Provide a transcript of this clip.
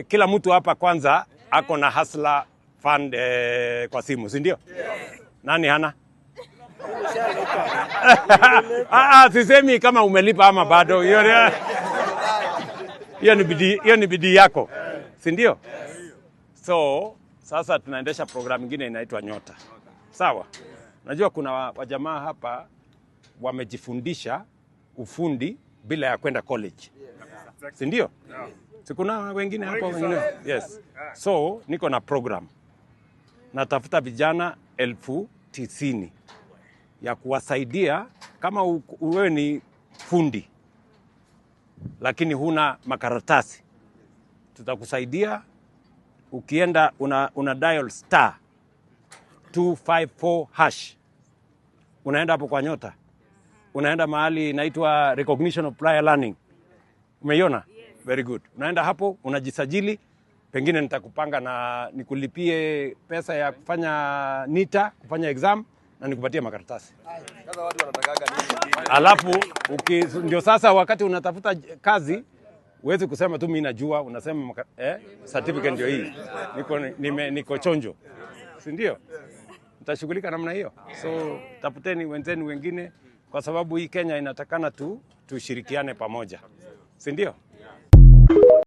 Kila mtu hapa kwanza ako na Hustler Fund kwa simu, si ndio? Nani hana? Sisemi kama umelipa ama bado. Hiyo ni bidii yako, si ndio? So sasa tunaendesha programu ingine inaitwa Nyota, sawa? Najua kuna wajamaa hapa wamejifundisha ufundi bila ya kwenda college, si ndio? Si kuna wengine hapa wengine? Yes. So niko na program, natafuta vijana 90,000 ya kuwasaidia. Kama wewe ni fundi lakini huna makaratasi, tutakusaidia. Ukienda una dial *254#, unaenda hapo kwa Nyota, unaenda mahali inaitwa recognition of prior learning. Umeiona? Very good. Unaenda hapo unajisajili, pengine nitakupanga na nikulipie pesa ya kufanya NITA, kufanya exam na nikupatie makaratasi. Sasa watu wanatakaga nini? Alafu ndio sasa wakati unatafuta kazi huwezi kusema tu mimi najua, unasema certificate ndio hii. Niko chonjo. Si ndio? Mtashughulika namna hiyo. So tafuteni wenzenu wengine kwa sababu hii Kenya inatakana tu tushirikiane pamoja. Si ndio?